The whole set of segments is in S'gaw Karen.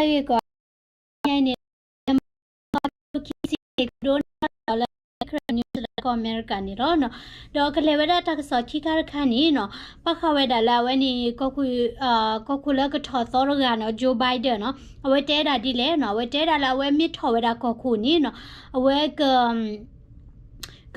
ကဲကီး ညါအံၤန့ၣ် လၢမၤလီၤခံဆံန့ၣ် ကဒိးန့ၢ်လီၤလၢ New Zealand ကီၢ်အမဲရကၤန့ၣ်လီၤနီၤ. ဒီးကလဲၤဝဲဒၣ်တၢ်ကစီၣ်ခံခါတခါန့ၣ်နီၤ, ဘၣ်ဃးဝဲဒၣ်လၢအဝဲန့ၣ် ကီၢ်ခိၣ် ကီၢ်ခိၣ်လၢကထီၣ်သီတဂၤနီၤ Joe Biden နီၤ, အဝဲတဲဒၣ်ဒ်လဲၣ်နီၤ, အဝဲတဲဒၣ်လၢအဝဲမ့ၢ်ထီၣ်ဝဲဒၣ်ကီၢ်ခိၣ်န့ၣ်နီၤ, အဝဲက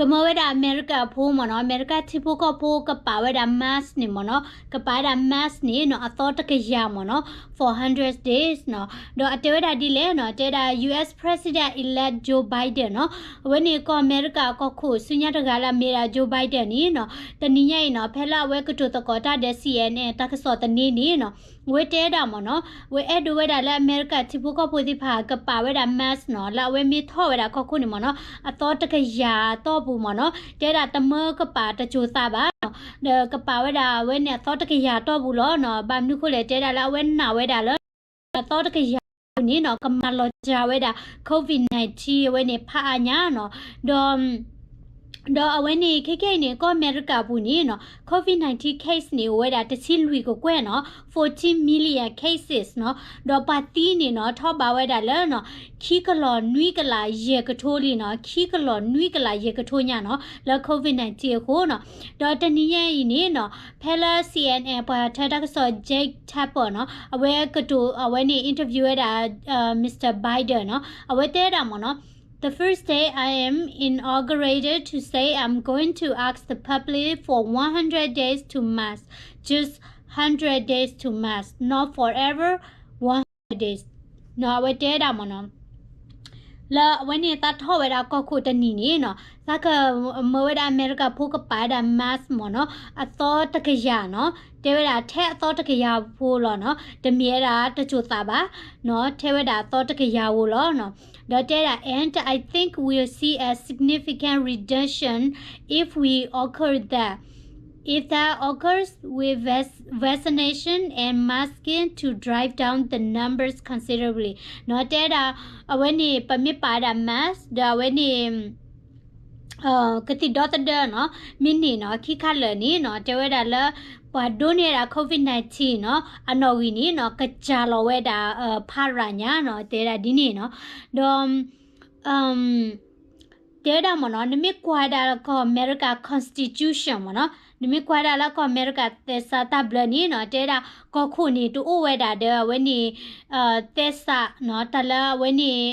ကမၢဝဲဒၣ်အမဲရကၤဖိမ့ၢ်နီၤ, အမဲရကၤထံဖိကီၢ်ဖိကပာ်ဝဲဒၣ် mask န့ၣ်မ့ၢ်နီၤ, ကပာ်ဝဲဒၣ် mask န့ၣ်နီၤ အသီတကယၤမ့ၢ်နီၤ, for hundred days နီၤ. ဒီးအတဲဝဲဒၣ်ဒ်လဲၣ်နီၤ, တဲဒၣ် U S President-elect Joe Biden နီၤ, အဝဲန့ၣ်ကီၢ်အမဲရကၤကီၢ်ခိၣ်ဆူညါတဂၤလၢအမ့ၢ်ဒၣ် Joe Biden န့ၣ်နီၤ, တနံၤညါအံၤနီၤ ဖဲလၢအဝဲကတိၤသကိးတၢ်ဒီး C N N တၢ်ကစီၣ်သန့န့ၣ်နီၤ, အဝဲတဲဒၣ်မ့ၢ်နီၤ, အဝဲအဲၣ်ဒိးဝဲဒၣ်လၢအမဲရကၤထံဖိကီၢ်ဖိသ့ၣ်တဖၣ် ကပာ်ဝဲဒၣ် mask နီၤ, လၢအဝဲမ့ၢ်ထီၣ်ဝဲဒၣ်ကီၢ်ခိၣ်န့ၣ်မ့ၢ်နီၤ, အသီတကယၤတီၢ်ပူၤမ့ၢ်နီၤ, တဲဒၣ်တမၢကပာ်တစိၤသးဘၣ်နီၤ, ဒီးကပာ်ဝဲဒၣ်အဝဲန့ၣ်အသီတကယၤတီၢ်ပူၤလီၤနီၤ. ဘၣ်မနုၤဃိလဲၣ် တဲဒၣ်လၢအဝဲနာ်ဝဲဒၣ်လၢ အသီတကယၤပူၤန့ၣ်နီၤ ကမၤလီၤစှၤဝဲဒၣ် COVID nineteen အဝဲန့ၣ်ဖးအါညါနီၤ, ဒီး ဒီးအဝဲန့ၣ် ခဲခဲအံၤန့ၣ် ကီၢ်အမဲရကၤပူၤန့ၣ်နီၤ COVID nineteen case န့ၣ် အိၣ်ဝဲဒၣ်တဆံလွံၢ်ကကွဲၢ်နီၤ, fourteen million cases နီၤ, ဒီးပှၤသံန့ၣ်နီၤ ထီၣ်ဘးဝဲဒၣ်လၢနီၤ ခံကလီၤနွံကလးယဲၢ်ကထိလံနီၤ, ခံကလီၤနွံကလးယဲၢ်ကထိညါနီၤ လၢ COVID nineteen အဃိနီၤ. ဒီးတနံၤညါအံၤန့ၣ်နီၤ ဖဲလၢ C N N ပှၤထၢတၢ်ကစီၣ် Jake Tapper နီၤ အဝဲကတိၤ အဝဲန့ၣ် interview ဝဲဒၣ် Mister Biden နီၤ, အဝဲတဲဒၣ်မ့ၢ်နီၤ, The first day I am inaugurated to say I'm going to ask the public for one hundred days to mask, just hundred days to mask, not forever, one hundred days နီၤ, အဝဲတဲဒၣ်မ့ၢ်နီၤ လၢအဝဲန့ၣ်သးထီၣ်ဝဲဒၣ်ကီၢ်ခိၣ်တနံၤန့ၣ်နီၤ သးကမၢဝဲဒၣ်အမဲရကၤဖိကပာ်ဝဲဒၣ် mask မ့ၢ်နီၤ, အသီတကယၤနီၤ, တဲဝဲဒၣ်ထဲအသီတကယၤဖိလီၤနီၤ, တမ့ၢ်ဝဲဒၣ်တစိၤသးဘၣ်, ထဲဝဲဒၣ်အသီတကယၤဧိၤလီၤနီၤ. ဒီးတဲဒၣ် and I think we'll see a significant reduction if we occur that. If that occurs with vac- vaccination and masking to drive down the numbers considerably နီၤ, တဲဒၣ် အဝဲန့ၣ် ပမ့ၢ်ပာ်ဝဲဒၣ် mask ဒီးအဝဲန့ၣ် ကသံၣ်ဒီသဒၢနီၤ မ့ၢ်န့ၢ်နီၤ ခံခါလၢာ်န့ၣ်နီၤ တဲဝဲဒၣ်လၢ ပှၤဒိးန့ၢ်ဝဲဒၣ် COVID nineteen နီၤ အနီၣ်ဂံၢ်န့ၣ်နီၤ ကစှၤလီၤဝဲဒၣ် ဖးရၤညါနီၤ တဲဝဲဒၣ်ဒ်န့ၣ်နီၤ. ဒီး တဲဝဲဒၣ်မ့ၢ်နီၤ နမ့ၢ်ကွၢ်ဝဲဒၣ်လၢကီၢ်အမဲရကၤ constitution မ့ၢ်နီၤ နမ့ၢ်ကွၢ်ဝဲဒၣ်လၢကီၢ်အမဲရကၤသဲစးတၢ်ဘျၢန့ၣ်နီၤ တဲဝဲဒၣ် ကီၢ်ခိၣ်န့ၣ် တအိၣ်ဝဲဒၣ်ဒီးအဝဲန့ၣ် သဲစးနီၤ တၢ်လၢအဝဲန့ၣ်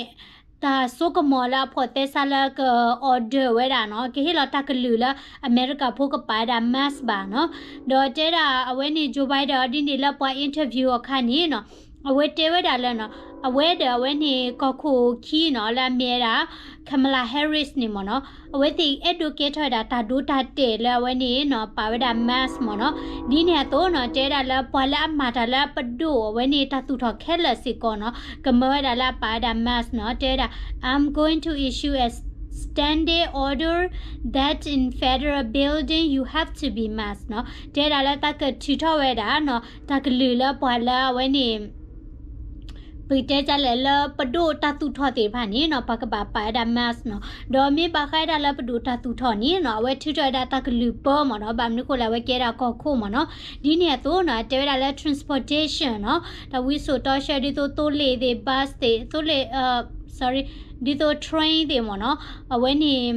တၢ်စိကမီၤလၢအဖိးသဲစးလၢက order ဝဲဒၣ်နီၤ ကဟ့ၣ်လီၤတၢ်ကလုၢ်လၢအမဲရကၤဖိကပာ်ဝဲဒၣ် mask ဘၣ်နီၤ. ဒီးတဲဒၣ်အဝဲန့ၣ် Joe Biden အီၤဒ်န့ၣ်လၢပှၤ interview အီၤအခါန့ၣ်နီၤ အဝဲတဲဝဲဒၣ်လၢနီၤ အဝဲဒီးအဝဲန့ၣ် ကီၢ်ခိၣ်ခံနီၤ လၢအမ့ၢ်ဝဲဒၣ် Kamala Harris န့ၣ်မ့ၢ်နီၤ အဝဲသ့ၣ်အဲၣ်ဒိးကဲထီၣ်ဝဲဒၣ်တၢ်ဒိတၢ်တဲာ်လၢအဝဲန့ၣ်နီၤ ပာ်ဝဲဒၣ် mask မ့ၢ်နီၤ. ဒ်န့ၣ်အသိးနီၤ တဲဝဲဒၣ်လၢပှၤလၢအမၤတၢ်လၢပဒိၣ်အဝဲန့ၣ် တၢ်သူၣ်ထီၣ်ခဲလၢာ်စ့ၢ်ကီးနီၤ ကမၢဝဲဒၣ်လၢအပာ်ဝဲဒၣ် mask နီၤ တဲဝဲဒၣ် I'm going to issue a standing order that in federal building you have to be mask နီၤ တဲဝဲဒၣ်လၢသးကထုးထီၣ်ဝဲဒၣ်နီၤ တၢ်ကလုၢ်လၢပှၤလၢအဝဲန့ၣ် ပကတဲဒ်လဲၣ်လၢပဒိၣ်တၢ်သူၣ်ထီၣ်သ့ၣ်တဖၣ်န့ၣ်နီၤ ပှၤကဘၣ်ပာ်ဝဲဒၣ် mask နီၤ. ဒီးမ့ၢ်ဘၣ်ဃးဝဲဒၣ်လၢပဒိၣ်တၢ်သူၣ်ထီၣ်န့ၣ်နီၤ အဝဲထုးထီၣ်ဝဲဒၣ်တၢ်ကလုၢ်ပၢမ့ၢ်နီၤ ဘၣ်မနုၤဃိလဲၣ်အဝဲကဲဒၣ်ကီၢ်ခိၣ်မ့ၢ်နီၤ. ဒ်န့ၣ်အသိးနီၤ တဲဝဲဒၣ်လၢ transportation နီၤ တၢ်ဝံစိာ်တီဆှၢဒ်သိးသိလ့ၣ်သ့ၣ် bus သ့ၣ် သိလ့ၣ် sorry ဒ်သိး train သ့ၣ်မ့ၢ်နီၤ အဝဲန့ၣ်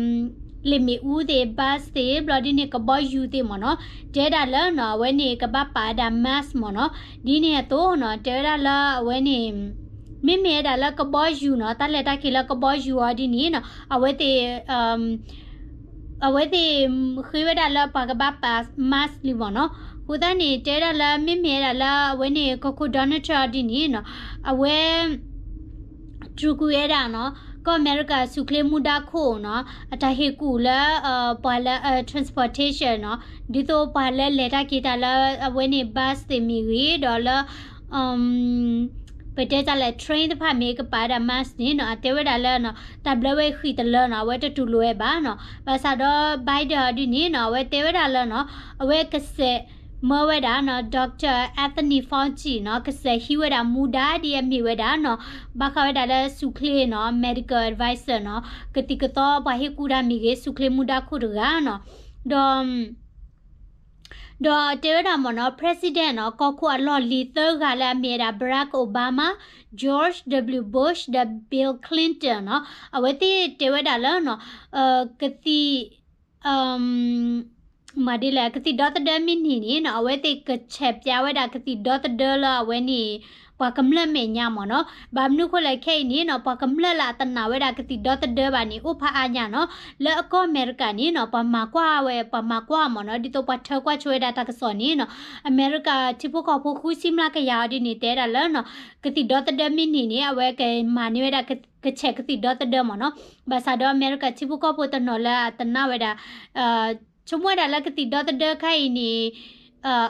လ့ၣ်မ့ၣ်အူသ့ၣ် bus သ့ၣ် ဘျီဒ်န့ၣ် ကဘီယူၤသ့ၣ်မ့ၢ်နီၤ တဲဒၣ်လၢနီၤ အဝဲန့ၣ်ကဘၣ်ပာ်ဝဲဒၣ် mask မ့ၢ်နီၤ. ဒ်န့ၣ်အသိးနီၤ တဲဝဲဒၣ်လၢအဝဲန့ၣ် မ့မ့ၢ်ဝဲဒၣ်လၢကဘီယူၤနီၤ တၢ်လဲၤတၢ်က့ၤလၢကဘီယူၤအီၤဒ်န့ၣ်နီၤ အဝဲသ့ၣ် အဝဲသ့ၣ်ဃ့ဝဲဒၣ်လၢပှၤကဘၣ်ပာ် mask လံမ့ၢ်နီၤ. အဃိသတးန့ၣ် တဲဝဲဒၣ်လၢမ့မ့ၢ်ဝဲဒၣ်လၢအဝဲန့ၣ် ကီၢ်ခိၣ် Donald Trump အီၤဒ်န့ၣ်နီၤ အဝဲ တြူာ်ကွံာ်ဝဲဒၣ်နီၤ ကီၢ်အမဲရကၤဆူၣ်ချ့မူဒါခိၣ်နီၤ အတၢ်ဟ့ၣ်ကူၣ်လၢ ပှၤလၢ transportation နီၤ ဒ်သိးပှၤလၢလဲၤတၢ်က့ၤတၢ်လၢအဝဲန့ၣ် bus သ့ၣ်မ့ၢ်ဂ့ၤ ဒီးလၢ ပတဲတၢ်လဲၣ် train တဖၣ်မ့ၢ်ကပာ်ဝဲဒၣ် mask န့ၣ်နီၤ အတဲဝဲဒၣ်လၢနီၤ တၢ်ဘျၢဝဲဃံာ်တလၢနီၤ အဝဲတတူၢ်လိာ်ဝဲဘၣ်နီၤ. ဘၣ်ဆၣ်ဒီး Biden အီၤဒ်န့ၣ်နီၤ အဝဲတဲဝဲဒၣ်လၢနီၤ အဝဲကစဲး မၢဝဲဒၣ်နီၤ Doctor Anthony Fauci နီၤ ကစဲးဟံးဝဲဒၣ်မူဒါဒ်အမ့ၢ်ဝဲဒၣ်နီၤ ဘၣ်ဃးဝဲဒၣ်လၢဆူၣ်ချ့နီၤ medical advisor နီၤ ကသံၣ်ကသီပှၤဟ့ၣ်ကူၣ်တၢ်မ့ၢ်ဂ့ၤ ဆူၣ်ချ့မူဒါခိၣ်တဂၤနီၤ ဒီး ဒီးတဲဝဲဒၣ်မ့ၢ်နီၤ president နီၤ ကီၢ်ခိၣ်အလီၢ်လံၤသၢဂၤလၢအမ့ၢ်ဝဲဒၣ် Barack Obama, George W Bush ဒီး Bill Clinton နီၤ အဝဲသ့ၣ်တဲဝဲဒၣ်လၢနီၤ ကသံၣ် မၤဒ်လဲၣ် ကသံၣ်ဒီသဒၢမ့ၢ်န့ၢ်န့ၣ်နီၤ အဝဲသ့ၣ်ကဆဲးပၠါဝဲဒၣ်ကသံၣ်ဒီသဒၢလၢအဝဲန့ၣ် ပှၤကမျၢၢ်မဲာ်ညါမ့ၢ်နီၤ. ဘၣ်မနုၤဃိလဲၣ်ခဲအံၤန့ၣ်နီၤ ပှၤကမျၢၢ်လၢအတနာ်ဝဲဒၣ်ကသံၣ်ဒီသဒၢဘၣ်န့ၣ် အိၣ်ဖးအါညါနီၤ. လၢအကီၢ်အမဲရကၤန့ၣ်နီၤ ပှၤမၤကွၢ်ဝဲ ပှၤမၤကွၢ်မ့ၢ်နီၤ ဒ်သိးပှၤထၢကွၢ်ဆိဝဲဒၣ်တၢ်ကစီၣ်န့ၣ်နီၤ အမဲရကၤထံဖိကီၢ်ဖိဃုဆံမျးကယၤအီၤဒ်န့ၣ် တဲဒၣ်လၢနီၤ ကသံၣ်ဒီသဒၢမ့ၢ်န့ၢ်န့ၣ် အဝဲကမၤန့ၢ်ဝဲဒၣ် ကဆဲးကသံၣ်ဒီသဒၢမ့ၢ်နီၤ. ဘၣ်ဆၣ်ဒီးအမဲရကၤထံဖိကီၢ်ဖိတနီၤလၢအတနာ်ဝဲဒၣ် ဆိကမိၣ်ဝဲဒၣ်လၢကသံၣ်ဒီသဒၢခါအံၤန့ၣ်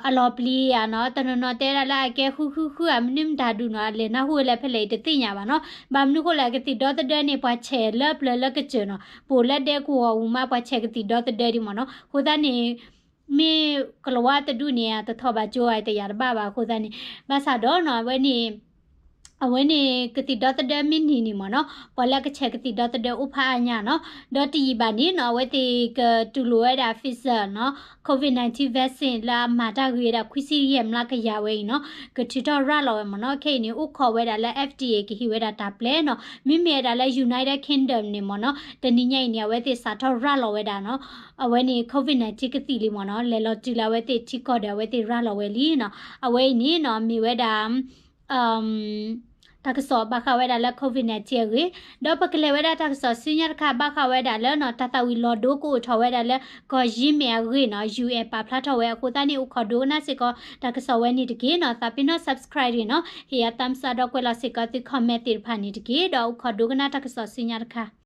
အလီၤပျံၤဧါနီၤ, တနီၤနီၤတဲဒၣ်လၢအကဲဃုဃုဃုဧါ မနုၤမတၤဒုးနီၤ အလဲၤနၢ်ဟူဝဲလၢဖဲလဲၣ်အံၤတသ့ၣ်ညါဘၣ်နီၤ. ဘၣ်မနုၤဃိလဲၣ် ကသံၣ်ဒီသဒၢန့ၣ် ပှၤဆဲးလၢပျၢၤလၢကစၢၢ်နီၤ, ပအိၣ်လၢဒဲကဝီၤအူမး ပှၤဆဲးကသံၣ်ဒီသဒၢဒံးမ့ၢ်နီၤ. အဃိသတးန့ၣ် မ့ၢ်ကလၤဝါတဒူၣ်န့ၣ် တထီၣ်ဘၣ်ကၠိဧါ တယာ်တဘၣ်ဘၣ်အဃိသတးန့ၣ်, ဘၣ်ဆၣ်ဒီးနီၤ အဝဲန့ၣ် အဝဲန့ၣ် ကသံၣ်ဒီသဒၢမ့ၢ်န့ၢ်န့ၣ်မ့ၢ်နီၤ, ပှၤလၢကဆဲးကသံၣ်ဒီသဒၢအိၣ်ဖးအါညါနီၤ. ဒီးတယံာ်ဘၣ်န့ၣ်နီၤ အဝဲသ့ၣ်ကတူၢ်လိာ်ဝဲဒၣ် Pfizer နီၤ, COVID nineteen vaccine လၢအမၤတၢ်ဂ့ၤဝဲဒၣ် ခွံဆံယဲၢ်မျးကယၤဝဲအံၤနီၤ, ကထုးထီၣ်ရၤလီၤဝဲမ့ၢ်နီၤ. ခဲအံၤန့ၣ် အိၣ်ခိးဝဲဒၣ်လၢ F D A ကဟ့ၣ်ဝဲဒၣ်တၢ်ပျဲနီၤ. မ့မ့ၢ်ဝဲဒၣ်လၢ United Kingdom န့ၣ်မ့ၢ်နီၤ, တနံၤညါအံၤန့ၣ် အဝဲသ့ၣ်စးထီၣ်ရၤလီၤဝဲဒၣ်နီၤ, အဝဲန့ၣ် COVID nineteen ကသံၣ်လံမ့ၢ်နီၤ, လဲၤလီၤတုၤလၢအဝဲသ့ၣ်ထံကီၢ်ဒီး အဝဲသ့ၣ်ရၤလီၤဝဲလံနီၤ. အဝဲအံၤန့ၣ်နီၤ မ့ၢ်ဝဲဒၣ် တၢ်ကစီၣ်ဘၣ်ဃးဝဲဒၣ်လၢ COVID nineteen အဂ့ၢ်, ဒီးပကလဲၤဝဲဒၣ်တၢ်ကစီၣ်ဆူညါတခါ ဘၣ်ဃးဝဲဒၣ်လၢနီၤ တၢ်သးဝံၤလီၤဒိကအိၣ်ထီၣ်ဝဲဒၣ်လၢ ကီၢ်ယံမ့ၢ်အဂ့ၢ်နီၤ, U N ပာ်ဖျါထီၣ်ဝဲအဃိသတးန့ၣ် အိၣ်ခိးဒိကနၣ်စ့ၢ်ကီး တၢ်ကစီၣ်ဝဲန့ၣ်တက့ၢ်နီၤ. သးပ့ၤနီၣ် subscribe န့ၣ်နီၤ, ဟ့ၣ်ယၤ thumbs up ဒီးကွဲးလီၤစ့ၢ်ကီးသု comment သ့ၣ်တဖၣ်န့ၣ်တက့ၢ်. ဒီးအိၣ်ခိးဒိကနၣ်တၢ်ကစီၣ်ဆူညါတခါ